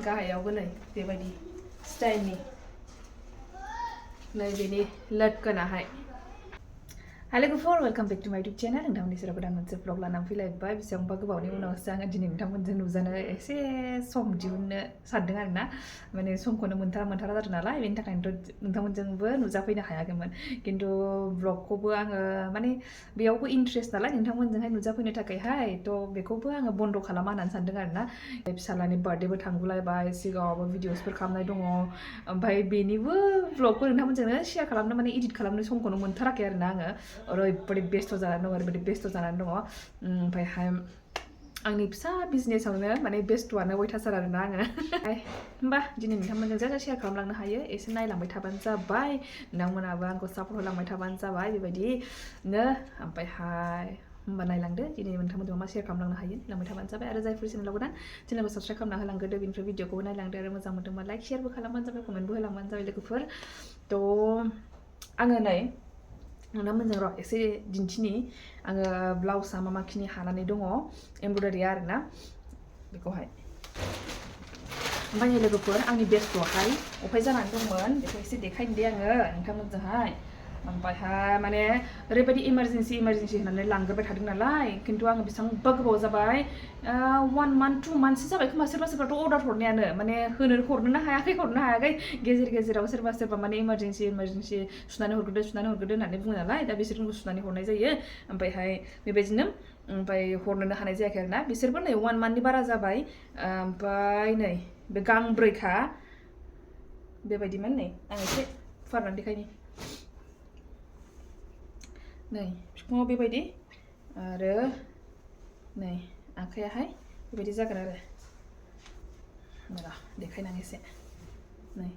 गाहायावबो नै बेबायदि स्टाइलनि नै बेनि लटकनाहाय हेलो गुफोर वेलकम बैक टू माय यूट्यूब चैनल नोंथांमोननि सेराव गोदान मोनसे ब्लग लानानै फैलायबाय बेसेबांबा गोबावनि उनावसो आङो दिनै नोंथांमोनजों नुजानो एसे सम दिहुननो सानदों आरोना माने समखौनो मोनथारा जादों नालाय बेनि थाखायनोथ' नोंथांमोनजोंबो नुजाफैनो हायाखैमोन खिन्थु ब्लगखौबो आङो माने बेयावबो इन्ट्रेस्ट नालाय नोंथांमोनजोंहाय नुजाफैनो थाखायहाय थ' बेखौबो आङो बन्द' खालामा होननानै सानदों आरोना फिसालानि बार्थडेबो थांगुलायबाय सिगाङावबो भिडिअसफोर खालामनाय दङ ओमफ्राय बेनिबो ब्लगखौ नोंथांमोनजोंनो शेयार खालामनो माने एडिट खालामनो समखौनो मोनथाराखै आरोना आङो ओरैबायदि बेस्थ' जानानै दङ ओरैबायदि बेस्थ' जानानै दङ ओमफ्रायहाय आंनि फिसा बिजनेसावनो माने बेस्थ'आनो अयथासार आरोना आङो होमबा दिनै नोंथांमोनजों जा शेयार खालामलांनो हायो एसे नायलांबाय थाबानो जाबाय नोंथांमोनाबो आंखौ सापर्ट होलांबाय थाबानो जाबाय बेबायदिनो ओमफ्रायहाय होमबा नायलांदो दिनै नोंथांमोनजों मा शेयार खालामलांनो हायो नायलांबाय थाबानो जाबाय आरो जायफोर चेनेलाव गोदान चेनेलखौ साबस्क्राइब खालामना होलांग्रोदो बेनिफ्राय भिडिअखौबो नायलांदो आरो मोजां मोनदोंबा लाइक शेयारबो खालामबानो जाबाय कमेन्टबो होलांबानो जाबाय लोगोफोर थ' आङो नै नोंथांमोनजों र' एसे दिन्थिनि आङो ब्लाउसआ माखिनि हानानै दङ एमब्रयदारिया आरोना बेखौहाय ओमफ्राय लोगोफोर आंनि बेस्ट'आहाय अफाय जानानै दंमोन बेखौ एसे देखायनो दे आङो नोंथांमोनजोंहाय ओमफ्रायहाय माने ओरैबायदि इमारजेन्सि होननानै लांग्रोबाय थादों नालाय खिन्थु आङो बेसेबांबा गोबाव जाबाय 1 month 2 monthsो जाबाय खोमा सोरबाथ' अर्डार हरनायानो माने हरनोनो हायाखै गेजेराव सोरबा माने इमारजेन्सि सुनानै हरग्रोदो होननानै बुङो नालाय दा बिसोरखौ सुनानै हरनाय जायो ओमफ्रायहाय बेबायदिनो ओमफ्राय हरनोनो हानाय जायाखै आरोना बिसोरबो नै 1 monthनि बारा जाबाय ओमफ्राय नै बे गांब्रैखा बेबायदिमोन नै आं एसे फुवारनानै देखायनि नै बिखुङाव बेबायदि आरो नै आखायाहाय बेबायदि जागोन आरो र' देखायनानै एसे नै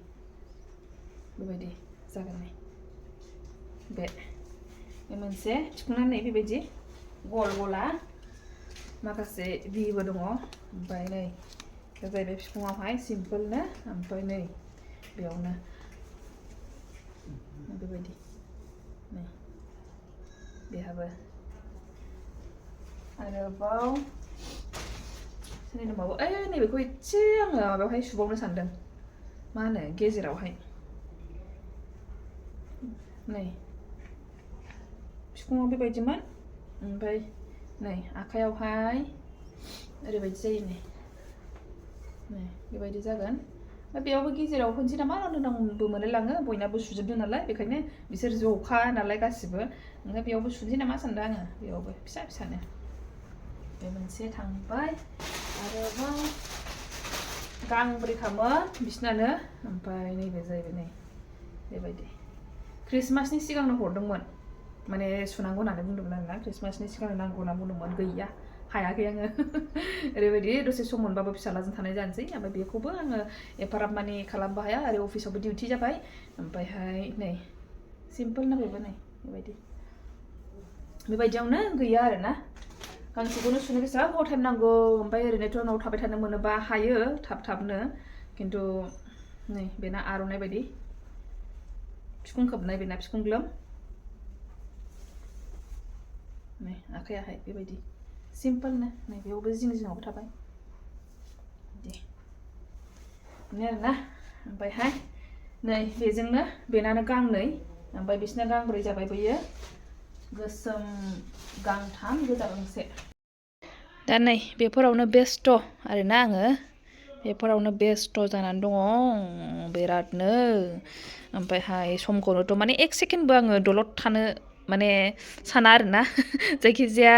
बेबायदि जागोन नै बे मोनसे थिखुनानै बेबायदि गला माखासे बिबो दङ ओमफ्राय नै जाहैबाय बिखुङावहाय सिम्पोलनो ओमफ्राय नै बेयावनो बेबायदि नै बेहाबो आरोबाव सोरनि दंबावो नैबेखौ एसे आङो माबायावहाय सुबावनो सानदों मा होनो गेजेरावहाय नै बिखुङाव बेबायदिमोन ओमफ्राय नै आखायावहाय ओरैबायदि जायो नै बेबायदि जागोन बेयावबो गेजेराव होनसै नामा लांदांबो मोनलायलाङो बयनाबो सुजोबदों नालाय बेखायनो बिसोर ज'खा नालाय गासिबो ओमफ्राय बेयावबो सुनोसै नामा सानदों आङो बेयावबो फिसानो बे मोनसे थांबाय आरोबाव गांब्रैखामोन बिसिनानो ओमफ्राय नैबे जाहैबाय नै बेबायदि ख्रिस्टमासनि सिगांनो हरदोंमोन माने सुनांगौ होननानै बुंदोंमोन आरोना ख्रिस्टमासनि सिगांनो नांगौ होनना बुंदोंमोन गैया हायाखै आङो ओरैबायदि दसे सम मोनबाबो फिसालाजों थानाय जानोसै ओमफ्राय बेखौबो आङो एफाराब मानि खालामबो हाया आरो अफिसावबो डिउटि जाबाय ओमफ्रायहाय नै सिम्पोल ना बेबो नै बेबायदियावनो गैया आरोना गांसेखौनो सुनो बेसेबां गोबाव टाइम नांगौ ओमफ्राय ओरैनोथ' न'आव थाबाय थानो मोनोबा हायो थाबनो खिन्थु नै बेना आर'नाइ बायदि बिखुं खोबनाय बेना बिखुं ग्लोम नै आखायाहाय बेबायदि सिम्पोलनो नै बेयावबो जिङावबो थाबाय दे बेनो आरोना ओमफ्रायहाय नै बेजोंनो बेनानो गांनै ओमफ्राय बिसिना गांब्रै जाबाय बैयो गोसोम गांथाम गोजा गांसे दा नै बेफोरावनो बेस्थ' आरोना आङो बेफोरावनो बेस्थ' जानानै दङ बिरादनो ओमफ्रायहाय समखौनोथ' माने 1 सेकेन्डबो आङो दलद थानो माने साना आरोना जायखिजाया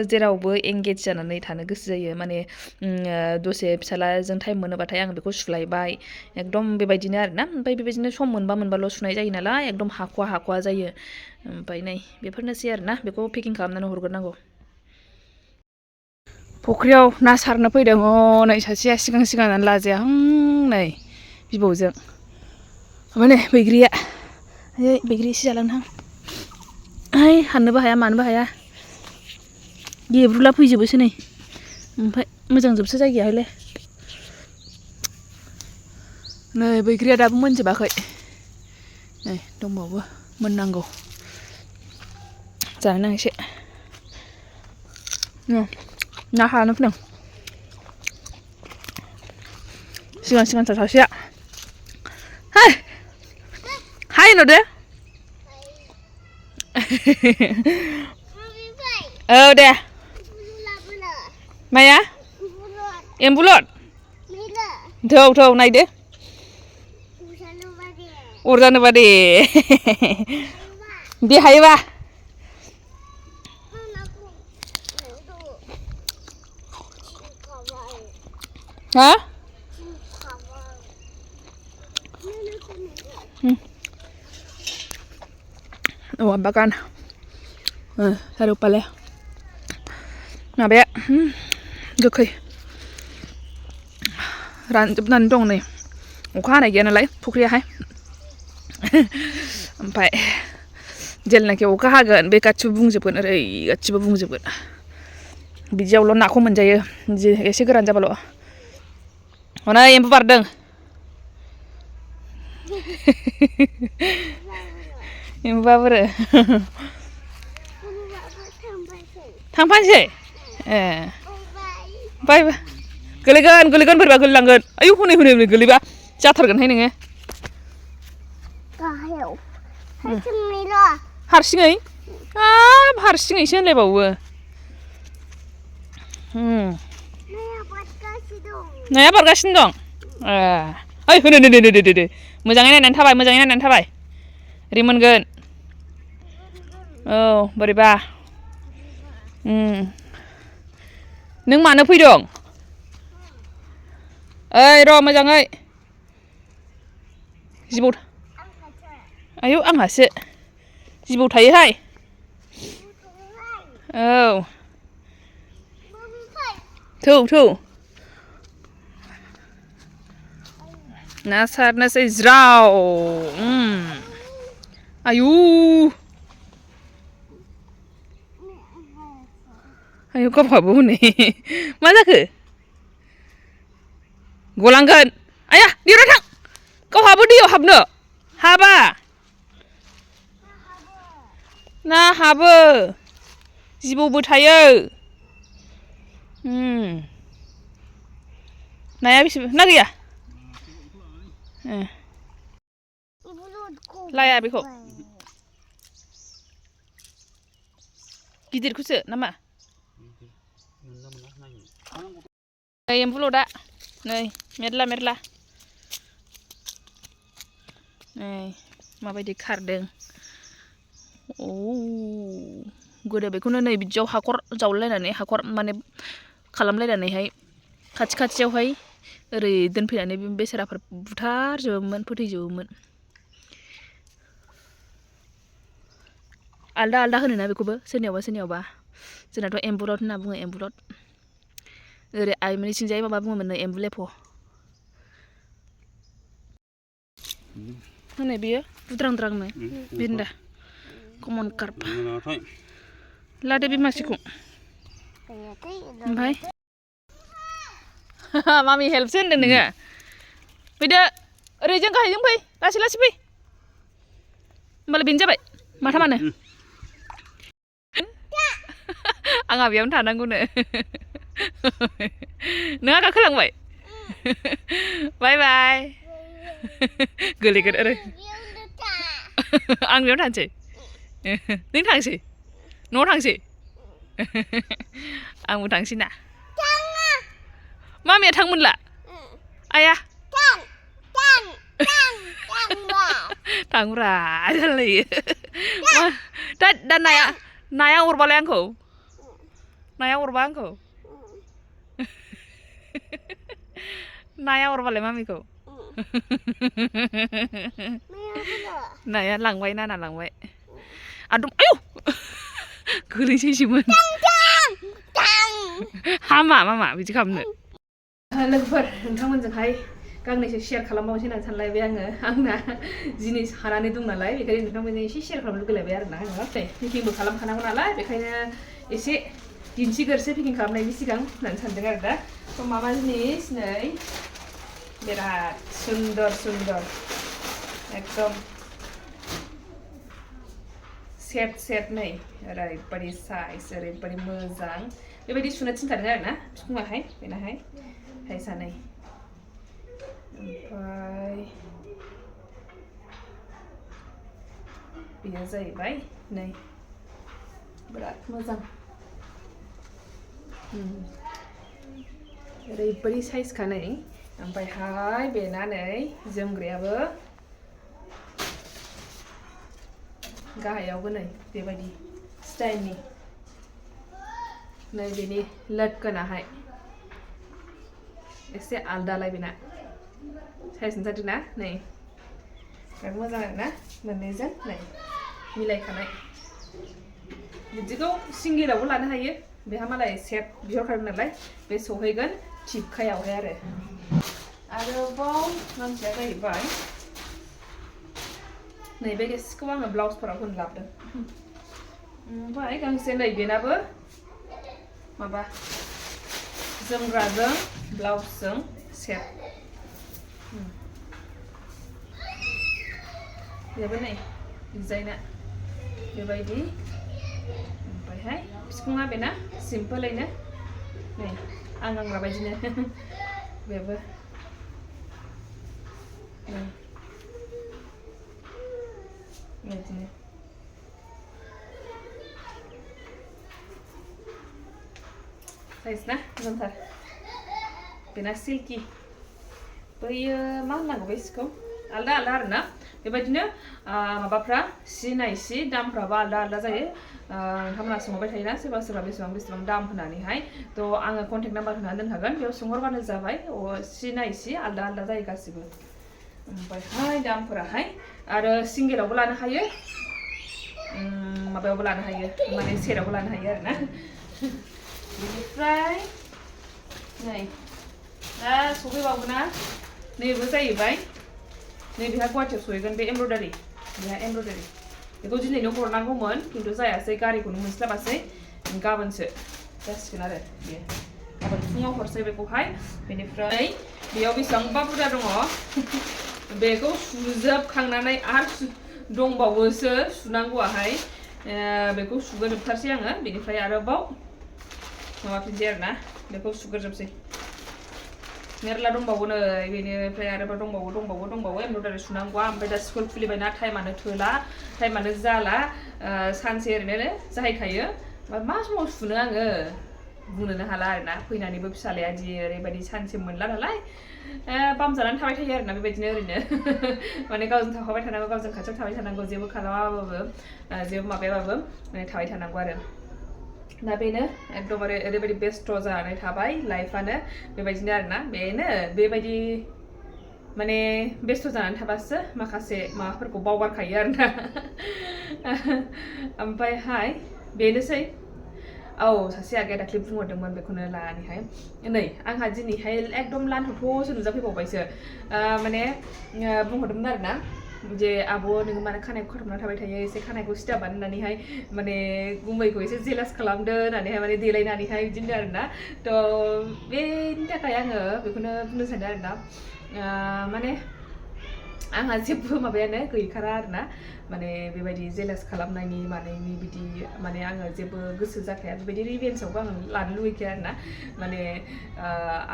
जेरावबो एंगेज जानानै थानो गोसो जायो माने दसे फिसालाजों टाइम मोनोबाथाय आं बेखौ सुलायबाय एकदम बेबायदिनो आरोना ओमफ्राय बेबायदिनो सम मोनबाल' सुनाय जायो नालाय एकदम हाख'वा जायो ओमफ्राय नै बेफोरनोसै आरोना बेखौ पेकिं खालामनानै हरग्रोनांगौ फुख्रियाव ना सारनो फैदों नै सासेया सिगां लाजायाहां नै बिबौजों ओमफ्राय नै बैग्रिया बैग्रि एसे जालांहां हाननोबो हाया मानोबो हाया गेब्रुला फैजोबोसो नै ओमफ्राय मोजां जोबसो जायगायालाय नै बैग्रिया दाबो मोनजोबाखै नै दंबावो मोननांगौ जानो एसे ना हानो फैदों सिगां सिगां सासेया हाय हाय होनहरदो औ दे माया एम्बुलद थौ थौ नायदो अरजानोबा दे दे हायोबा हा औवा बागान सारिय'पाले माबाया गोखै रानजोबनानै दं नै अखा हानाय गैया नालाय फुख्रियाहाय ओमफ्राय जेलानाखि अखा हागोन बे गासिबो बुंजोबगोन ओरै गासिबो बुंजोबगोन बिदियावल' नाखौ मोनजायो एसे गोरान जाबाल' हनै एम्बु बारदों एम्बुआ बोरो थांफानोसै ए बाय गोलैगोन गोलैगोन बोरैबा गोलैलांगोन आयु हनै हनै हनै गोलैबा जाथारगोनहाय नोङो हारसिङै हाब हारसिङैसो होनलायबावो नाया बारगासिनो दं ओइ होनो दे मोजाङै नायनानै थाबाय मोजाङै नायनानै थाबाय ओरै मोनगोन औ बोरैबा नों मानो फैदों ओइ र' मोजाङै जिबौ आयौ आंहासो जिबौ थायोहाय औ थौ थौ ना सारनोसै ज्राव आयु आयु गावहाबो हनै मा जाखो गलांगोन आया देरहा थां गावहाबो दैयाव हाबनो हाबा ना हाबो जिबौबो थायो नाया बेसेबां ना गैया लाया बेखौ गिदिरखौसो नामा नै एम्बुलदा नै मेरला मेरला नै माबायदि खारदों गोदो बेखौनो नै बिदियाव हाखर जावलायनानै हाखर माने खालामलायनानैहाय खाथि खाथियावहाय ओरै दोनफैनानै बेसेराफोर बुथारजोबोमोन फोथैजोबोमोन आलदा आलदा होनोना बेखौबो सोरनियावबा सोरनियावबा जोंनाथ' एम्बुलद होनना बुङो एम्बुलद ओरै आइमोननिथिंजाय माबा बुङोमोन नो एम्बु लेफ' हनै बियो बुद्रांद्रांनो बिन्दा कमन कार्प लादो बे मासेखौ ओमफ्राय मामि हेल्पसो होनदों नोङो फैदो ओरैजों गाहायजों फै लासै लासै फै होमबालाय बेनो जाबाय माथामानो आंहा बेयावनो थानांगौनो नोंहा गाखोलांबाय बाय बाय गोलैगोन ओरै आं बेयाव थांसै नों थांसै न'आव थांसै आंबो थांसै ना मामिया थांमोनला आया थांब्रा जालायो दा नाया अरबालाय आंखौ नाया अरबा आंखौ नाया अरबालाय मामिखौ नाया लांबाय नाना लांबाय आदम आयौ गोलैसैसोमोन हामा मामा बिदि खालामनो लोगोफोर नोंथांमोनजोंहाय गांनैसो शेयार खालामबावनोसै होननानै सानलायबाय आंना जिनिस हानानै दं नालाय बेखायनो नोंथांमोनजों एसे शेयार खालामनो लुगैलायबाय आरोना आङो पेकिंबो खालामखानांगौ नालाय बेखायनो एसे दिन्थिगोरसै पेकिं खालामनायनि सिगां होननानै सानदों आरो दा थ' माबा जिनिस नै बिराद सुन्दर सुन्दर एकदम सेट नै ओरैबायदि साइज ओरैबायदि मोजां बेबायदि सुनो थिनखादों आरोना बिखुङाहाय बेनाहाय साइजआ नै बेयो जाहैबाय नै बिराद मोजां ओरैबायदि साइजखा नै ओमफ्रायहाय बेना नै जोमग्रायाबो गाहायावबो नै बेबायदि स्टाइलनि नै बेनि लटकनाहाय एसे आलदालाय बेना साइज नुथारदोंना नै बिराद मोजां आरोना मोननैजों नै मिलायखानाय बिदिखौ सिंगेलावबो लानो हायो बेहा मालाय सेट बिहरखादों नालाय बे सहैगोन थिपखायावहाय आरोबाव मोनसेया जाहैबाय नैबे गेसखौ आङो ब्लाउसफोराव होनो लाबोदों ओमफ्राय गांसे नै बेनाबो माबा जोमग्राजों ब्लाउसजों सेट बेबो नै डिजाइना बेबायदि ओमफ्रायहाय बिखुङा बेना सिम्पोलैनो नै आं गानग्रा बायदिनो बेबो बिदिनो साइज ना मोजांथार बेना सिल्की बैयो मा होननांगौ बे सिखौ आलदा आलदा आरोना बेबायदिनो माबाफ्रा सि नाय सि दामफ्राबो आलदा आलदा जायो नोंथांमोना सोंहरबाय थायोना सोरबा सोरबा बेसेबां दाम होनानैहाय थ' आङो कन्टेक्ट नाम्बार होनानै दोनखागोन बेयाव सोंहरबानो जाबाय सि नाय सि आलदा आलदा जायो गासिबो ओमफ्रायहाय दामफोराहाय आरो सिंगेलावबो लानो हायो माबायावबो लानो हायो माने सेटआवबो लानो हायो आरोना बेनिफ्राय नै दा सफैबावगोना नैबो जाहैबाय नै बेहा गुवाहाटियाव सहैगोन बे एमब्रयडारि बेहा एमब्रयडारि बेखौ दिनैनो हरनांगौमोन खिन्थु जायासै गारिखौनो मोनस्लाबासै गाबोनसो जासिगोन आरो बेयो गाबोन फुङाव हरसै बेखौहाय बेनिफ्राय बेयाव बेसेबांबा बुरजा दङ बेखौ सुजोबखांनानै आरो दंबावोसो सुनांगौआहाय बेखौ सुगोरजोबथारसै आङो बेनिफ्राय आरोबाव माबाफिनसै आरोना बेखौ सुगोरजोबसै मेरला दंबावो नै बेनिफ्राय आरोबाव दंबावो एमब्रयडारि सुनांगौआ ओमफ्राय दा स्कुल खुलिबायना टाइमानो थोला टाइमानो जाला सानसे ओरैनो जाहैखायो मा समाव सुनो आङो बुंनोनो हाला आरोना फैनानैबो फिसालाया दि ओरैबायदि सानसे मोनला नालाय बाम जानानै थाबाय थायो आरोना बेबायदिनो ओरैनो माने गावजों थाफाबाय थानांगौ गावजों खाथियाव थाबाय थानांगौ जेबो खालामाबाबो जेबो माबायाबाबो माने थाबाय थानांगौ आरो दा बेनो एकदमबारे ओरैबायदि बेस्ट जानानै थाबाय लाइफआनो बेबायदिनो आरोना बेनो बेबायदि माने बेस्ट जानानै थाबासो माखासे माबाफोरखौ बावगारखायो आरोना ओमफ्रायहाय बेनोसै सासे आगैया दाख्लि बुंहरदोंमोन बेखौनो लानानैहाय नै आंहा दिनैहाय एकदम लान्थ'थ'सो नुजाफैबावबायसो माने बुंहरदोंमोन आरोना जे आब' नोङो मानो खानायखौ खाथबना थाबाय थायो एसे खानायखौ सिदा बानायनानैहाय माने गुमैखौ एसे जेलास खालामदो होननानैहाय माने देलायनानैहाय बिदिनो आरोना थ' बेनि थाखाय आङो बेखौनो बुंनो सानदों आरोना माने आंहा जेबो माबायानो गैखारा आरोना माने बेबायदि जेलास खालामनायनि मानायनि बिदि माने आङो जेबो गोसो जाखाया बेबायदि रिभेन्सआवबो आं लानो लुबैखाया आरोना माने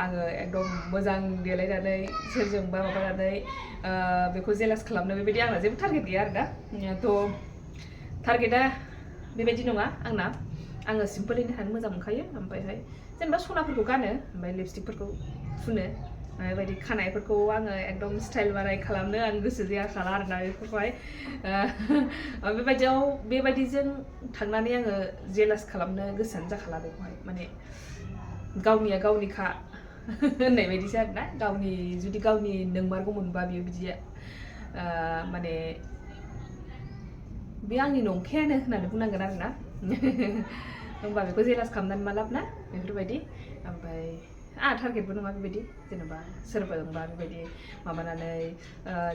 आङो एकदम मोजां देलायनानै सोरजोंबा माबानानै बेखौ जेलास खालामनो बेबायदि आंना जेबो टारगेट गैया आरोना थ' टारगेटआ बेबायदि नङा आंना आङो सिम्पोलैनो थानो मोजां मोनखायो ओमफ्रायहाय जेनेबा सनाफोरखौ गानो ओमफ्राय लिपस्टिकफोरखौ फुनो बेबायदि खानायफोरखौ आङो एकदम स्टाइल बानाय खालामनो आं गोसो जायाखाला आरोना बेफोरखौहाय बेबायदिजों थांनानै आङो जेलास खालामनो गोसोआनो जाखाला बेखौहाय माने गावनिया गावनिखा होननाय बायदिसो आरोना जुदि गावनि नोंमारगौ मोनबा बेयो बिदिया माने बे आंनि नंखायानो होननानै बुंनांगोन आरोना होमबा बेखौ जेलास खालामनानै मा लाब ना बेफोरबायदि ओमफ्राय आंहा टारगेटबो नङा बेबायदि जेनेबा सोरबाजोंबा बेबायदि माबानानै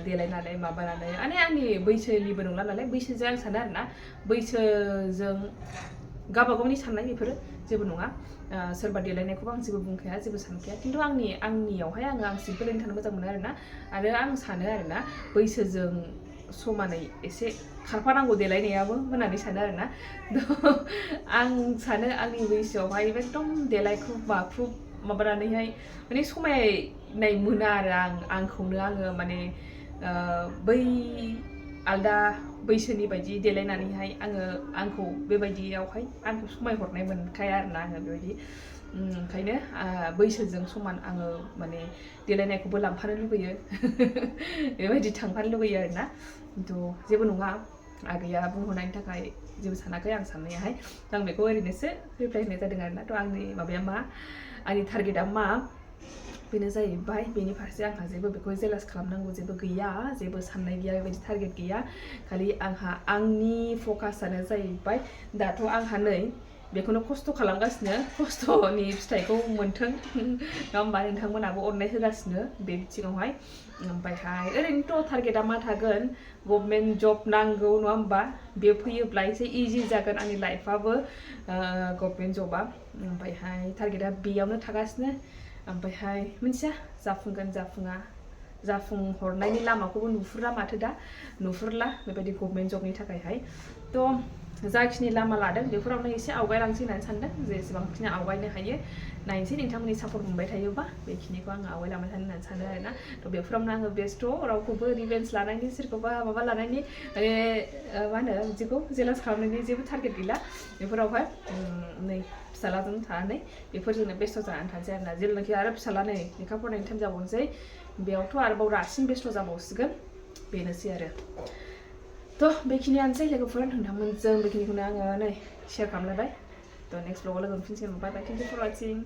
देलायनानै माबानानै माने आंनि बैसोनिबो नंला नालाय बैसोजों आं सानो आरोना बैसोजों गावबागावनि साननाय बेफोरो जेबो नङा सोरबा देलायनायखौबो आं जेबो बुंखाया जेबो सानखाया खिन्थु आंनियावहाय आं सिम्पोलैनो थानो मोजां मोनो आरोना आरो आं सानो आरोना बैसोजों समानै एसे खारफानांगौ देलायनायाबो होननानै सानो आरोना आं सानो आंनि बैसोआवहाय एकदम देलायख्रुब माख्रुब माबानानैहाय माने समायनाय मोना आरो आंखौनो आङो माने बै आलदा बैसोनि बायदि देलायनानैहाय आंखौ बेबायदियावहाय आंखौ समायहरनाय मोनखाया आरोना आङो बेबायदि ओंखायनो बैसोजों समान आङो माने देलायनायखौबो लांफानो लुबैयो बेबायदि थांफानो लुबैयो आरोना खिन्थु जेबो नङा आगैया बुंहरनायनि थाखाय जेबो सानाखै आं साननायाहाय आं बेखौ ओरैनोसो रिप्लाय होनाय जादों आरोना थ' आंनि माबाया मा आंनि टारगेटआ मा बेनो जाहैबाय बेनि फारसे आंहा जेबो बेखौ जेलास खालामनांगौ जेबो गैया जेबो साननाय गैया बेबायदि टारगेट गैया खालि आंहा आंनि फकासानो जाहैबाय दाथ' आंहा नै बेखौनो खस्थ' खालामगासिनो खस्थ'नि फिथाइखौ मोन्थों नङा होमबा नोंथांमोनाबो अननाय होगासिनो बे बिथिङावहाय ओमफ्रायहाय ओरैनोथ' टारगेटआ मा थागोन गभर्नमेन्ट जब नांगौ नङा होमबा बे फैयोब्ला एसे इजि जागोन आंनि लाइफआबो गभर्नमेन्ट जबआ ओमफ्रायहाय टारगेटआ बेयावनो थागासिनो ओमफ्रायहाय मिथिया जाफुंगोन जाफुङा जाफुंहरनायनि लामाखौबो नुहुरला माथो दा नुहुरला बेबायदि गभर्नमेन्ट जबनि थाखायहाय थ' जाखिनि लामा लादों बेफोरावनो एसे आवगायलांसै होननानै सानदों जेसेबांखिनि आवगायनो हायो नायनोसै नोंथांमोननि सापर्ट मोनबाय थायोबा बेखिनिखौ आङो आवगायलांबाय थानो होननानै सानो आरोना थ' बेफोरावनो आङो बेस्ट' रावखौबो रिभेन्स लानायनि सोरखौबा माबा लानायनि माने मा होनो बिदिखौ जेलास खालामनायनि जेबो टारगेट गैला बेफोरावहाय नै फिसालाजों थानानै बेफोरजोंनो बेस्थ' जानानै थानोसै आरोना जेब्लानाखि आरो फिसाला नै लेखा फरायनायनि टाइम जाबावनोसै बेयावथ' आरोबाव रासिन बेस्थ' जाबावसिगोन बेनोसै आरो थ' बेखिनियानोसै लोगोफोर नोंथांमोनजों बेखिनिखौनो आङो नै शेयार खालामलायबाय थ' नेक्स्ट ब्लगाव लोगो मोनफिनसिगोन बाय बाय थेंक इउ फर वाचिं